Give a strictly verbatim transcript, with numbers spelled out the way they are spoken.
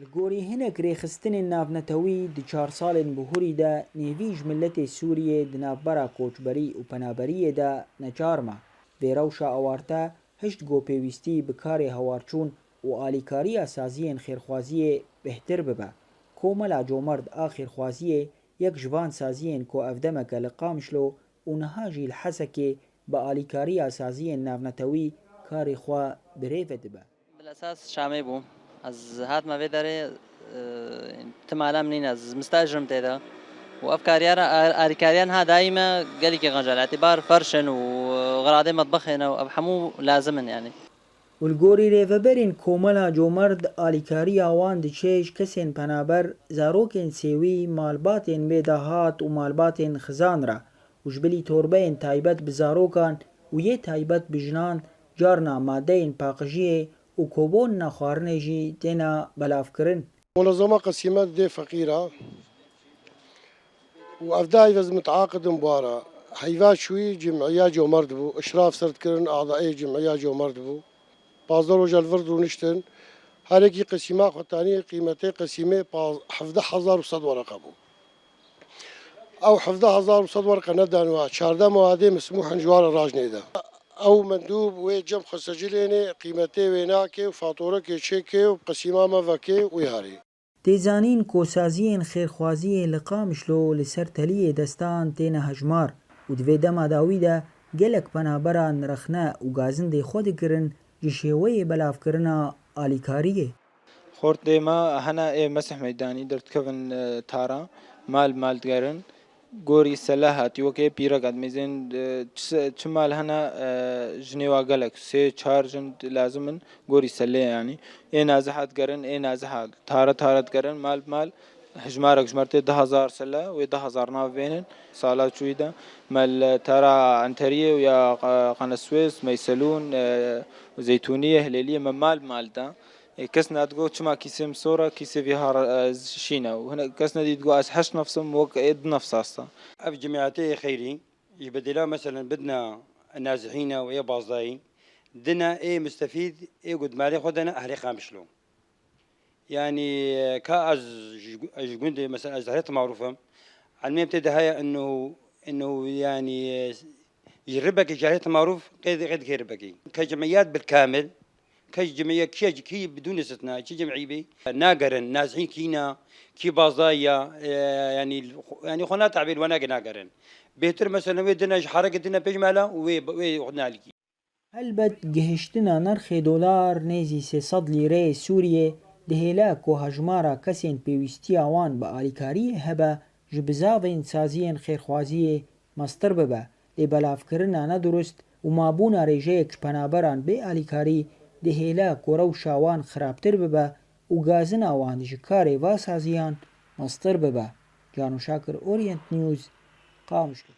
Li gorî hinek rêxistinên navnetewî, di çar salên bihurî de nêvî ji miletê Sûriyê di navbera koçberî û penaberiyê de neçar ma. Vê rewşa awarte hişt ku pêwîstî bi karê hewarçûn û alîkariya saziyên xêrxwaziyê bêhtir bibe. Komela Comerd a Xêrxwaziyê yek ji van saziyên ku ev demek e li Qamişlo û niha jî li Hesekê bi alîkariya saziyên navnetewî karê xwe bi rê ve dibe. Bilesas Şamê bû. Ez hatime vê derê, e, ti mala min nîne, ez mistajir im tê de. Û ev kariyara, a-, alîkariya niha dayî me gelekî xencel. Îtîbar ferş in û, e, xeradê metbexê ne û ev hemû lazim in, yanî. Û li gorî rêveberên Komela Comerd, alîkariya wan diçe ji kesên penaber, zarokên sêwî, malbatên bêdahat û malbatên xizan re û ji bilî torbeyên taybet bi zarokan û yê taybet bi jinan, carna madeyên paqijiyê û kobonina xwarinê jî têne belavkirin. Munezema Qesîme dê feqîra û ev dayî ez mutaqid im bi wan re. Heyva çûyî cim'iya Comerd bû, işraf ser dikirin, adayê cim'iya Comerd bû. Pazdeh roja li vir rûniştin. Her yekî qesîma xwe tanî, qîmetê qesîmê paz-, hevdeh hezar û sed wereqe bû. Ew hevdeh hezar û sed wereqe nedan wa, çardeh muadê mismûh in ji wan re raj nêde. Ew mendûb wê cem xwe secilênê, qîmetê wê nake û fatorekê çêke û qesîma me veke û yarê. Tê zanîn ku saziyên xêrxwaziyê li Qamişlo li ser teliyê destan têne hejmar û di vê dema dawî de gelek penaberan rexne û gazindê xwe dikirin ji şêweyê belavkirina alîkariyê. Xortê me hene ê Mesih Meydanî derdikevin, e, tara, mal mal digerin. Gorî sele hatî, weke pîrek hat, mêzên, e, çi se-, çi mal hene, e, jinê wa gelek, sê, çar jin lazim in, gorî selê yanî. Ê naziha digerin, ê naziha tare tare digerin, mal mal. Hijmarek ji me re tê du hezar sele, wê du hezar nav bênin. Sala çûyî de me li tara Enteriyê û ya Qa-, Qaneswês, Meyselûn, e, Zeytûniyê, Hilêliyê me mal mal da. Ê, kes nedigot çima kîsê min sor e, kîsê vî har, e, şîn e. Û hinek kes nedî digot ez heşt nefs im, wek ê du nefs asta. Ev cemiyetê xeyrî, ji bedela meselen bidina nazihîna û yê bazdayî, dina ê mustefîd, ê ku di malê xwe de ne ehlê Qamişlo. Yanî, ka ez ji, ji gundê, mesela, ez Zehret Marûf im. Elmê tê de heye, ennu, ennu, yanî, ji ribekî Zehret Marûf qê, qê dikê ribekî. Ke cemiyet bil kamil, ke cemiyet kiye, kî bidûn istisna, çi cemî bî, nagerin, nazîn kîna, kî bazda ya, e, yanî, yanî xwe natabîr we nage nagerin. Bêhtir, mesela, wê dine ji hereke dine pêş mela û wê, wê xwe nalikî. Helbet gihiştina nirxê dolar nêzî sê sed lîreyê Sûriyê dihêle ku hejmara kesên pêwîstiya wan bi alîkariyê hebe ji bizavên saziyên xêrxwaziyê mestir bibe, lê belavkirina nedurust û mabûna rêjeyek ji penaberan bê alîkarî dihêle ku rewşa wan xirabtir bibe û gazina wan ji karê va saziyan mestir bibe. Cano Şakir, Orient News, Qamişlo.